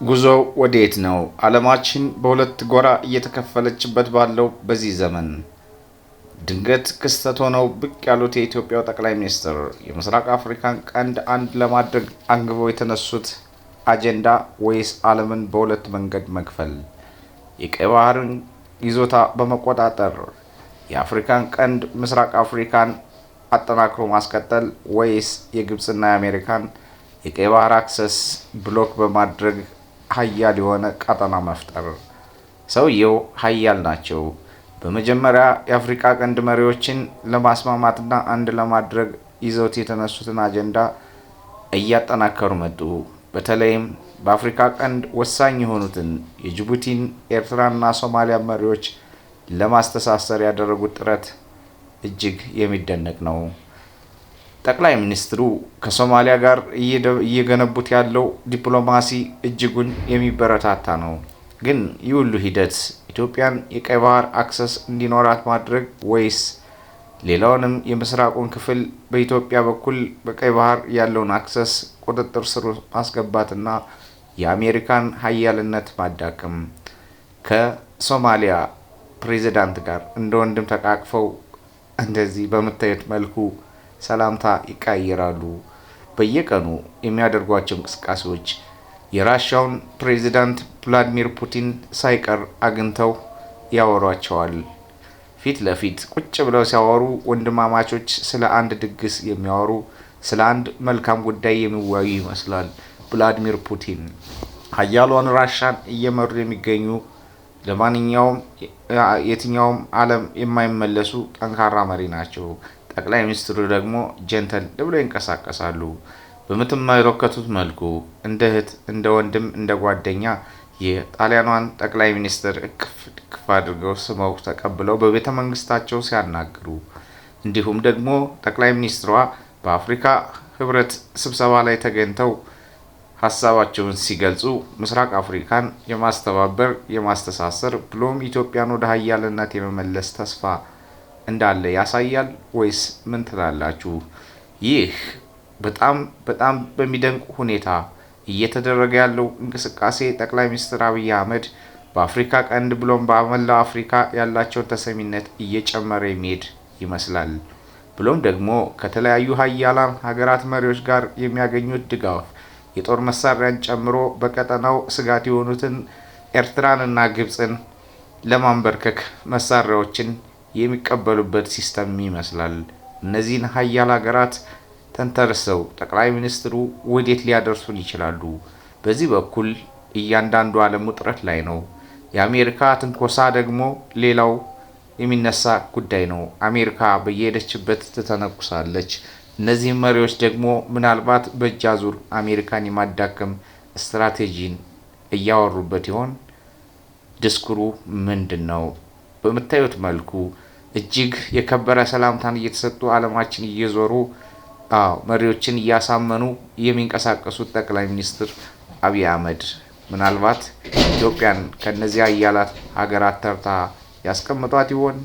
ጉዞው ወዴት ነው? ዓለማችን በሁለት ጎራ እየተከፈለችበት ባለው በዚህ ዘመን ድንገት ክስተት ሆነው ብቅ ያሉት የኢትዮጵያው ጠቅላይ ሚኒስትር የምስራቅ አፍሪካን ቀንድ አንድ ለማድረግ አንግበው የተነሱት አጀንዳ ወይስ ዓለምን በሁለት መንገድ መክፈል? የቀይ ባህርን ይዞታ በመቆጣጠር የአፍሪካን ቀንድ ምስራቅ አፍሪካን አጠናክሮ ማስቀጠል ወይስ የግብፅና የአሜሪካን የቀይ ባህር access block በማድረግ ሀያል የሆነ ቀጠና መፍጠር? ሰውየው ሀያል ናቸው። በመጀመሪያ የአፍሪካ ቀንድ መሪዎችን ለማስማማትና አንድ ለማድረግ ይዘውት የተነሱትን አጀንዳ እያጠናከሩ መጡ። በተለይም በአፍሪካ ቀንድ ወሳኝ የሆኑትን የጅቡቲን፣ ኤርትራና ሶማሊያ መሪዎች ለማስተሳሰር ያደረጉት ጥረት እጅግ የሚደነቅ ነው። ጠቅላይ ሚኒስትሩ ከሶማሊያ ጋር እየገነቡት ያለው ዲፕሎማሲ እጅጉን የሚበረታታ ነው። ግን ይህ ሁሉ ሂደት ኢትዮጵያን የቀይ ባህር access እንዲኖራት ማድረግ ወይስ ሌላውንም የምስራቁን ክፍል በኢትዮጵያ በኩል በቀይ ባህር ያለውን access ቁጥጥር ስር ማስገባትና የአሜሪካን ሀያልነት ማዳከም? ከሶማሊያ ፕሬዚዳንት ጋር እንደ ወንድም ተቃቅፈው እንደዚህ በምታዩት መልኩ ሰላምታ ይቀያየራሉ። በየቀኑ የሚያደርጓቸው እንቅስቃሴዎች የራሻውን ፕሬዚዳንት ቭላዲሚር ፑቲን ሳይቀር አግኝተው ያወሯቸዋል። ፊት ለፊት ቁጭ ብለው ሲያወሩ ወንድማማቾች ስለ አንድ ድግስ የሚያወሩ፣ ስለ አንድ መልካም ጉዳይ የሚወያዩ ይመስላል። ቭላዲሚር ፑቲን ሀያሏን ራሻን እየመሩ የሚገኙ፣ ለማንኛውም የትኛውም ዓለም የማይመለሱ ጠንካራ መሪ ናቸው። ጠቅላይ ሚኒስትሩ ደግሞ gentle ብለው ይንቀሳቀሳሉ። በምትመለከቱት መልኩ እንደ እህት፣ እንደ ወንድም፣ እንደ ጓደኛ የጣሊያኗን ጠቅላይ ሚኒስትር እቅፍ ድግፍ አድርገው ስመው ተቀብለው በቤተ መንግስታቸው ሲያናግሩ፣ እንዲሁም ደግሞ ጠቅላይ ሚኒስትሯ በአፍሪካ ህብረት ስብሰባ ላይ ተገኝተው ሀሳባቸውን ሲገልጹ ምስራቅ አፍሪካን የማስተባበር፣ የማስተሳሰር ብሎም ኢትዮጵያን ወደ ሀያልነት የመመለስ ተስፋ እንዳለ ያሳያል ወይስ ምን ትላላችሁ? ይህ በጣም በጣም በሚደንቅ ሁኔታ እየተደረገ ያለው እንቅስቃሴ ጠቅላይ ሚኒስትር አብይ አህመድ በአፍሪካ ቀንድ ብሎም በመላው አፍሪካ ያላቸውን ተሰሚነት እየጨመረ የሚሄድ ይመስላል። ብሎም ደግሞ ከተለያዩ ሀያላን ሀገራት መሪዎች ጋር የሚያገኙት ድጋፍ የጦር መሳሪያን ጨምሮ በቀጠናው ስጋት የሆኑትን ኤርትራንና ግብፅን ለማንበርከክ መሳሪያዎችን የሚቀበሉበት system ይመስላል። እነዚህን ሀያል ሀገራት ተንተርሰው ጠቅላይ ሚኒስትሩ ወዴት ሊያደርሱን ይችላሉ? በዚህ በኩል እያንዳንዱ ዓለም ውጥረት ላይ ነው። የአሜሪካ ትንኮሳ ደግሞ ሌላው የሚነሳ ጉዳይ ነው። አሜሪካ በየሄደችበት ትተነኩሳለች። እነዚህም መሪዎች ደግሞ ምናልባት በእጅ አዙር አሜሪካን የማዳከም ስትራቴጂን እያወሩበት ይሆን? ድስኩሩ ምንድን ነው? በምታዩት መልኩ እጅግ የከበረ ሰላምታን እየተሰጡ ዓለማችን እየዞሩ፣ አዎ፣ መሪዎችን እያሳመኑ የሚንቀሳቀሱት ጠቅላይ ሚኒስትር አብይ አህመድ ምናልባት ኢትዮጵያን ከእነዚያ ሀያላት ሀገራት ተርታ ያስቀምጧት ይሆን?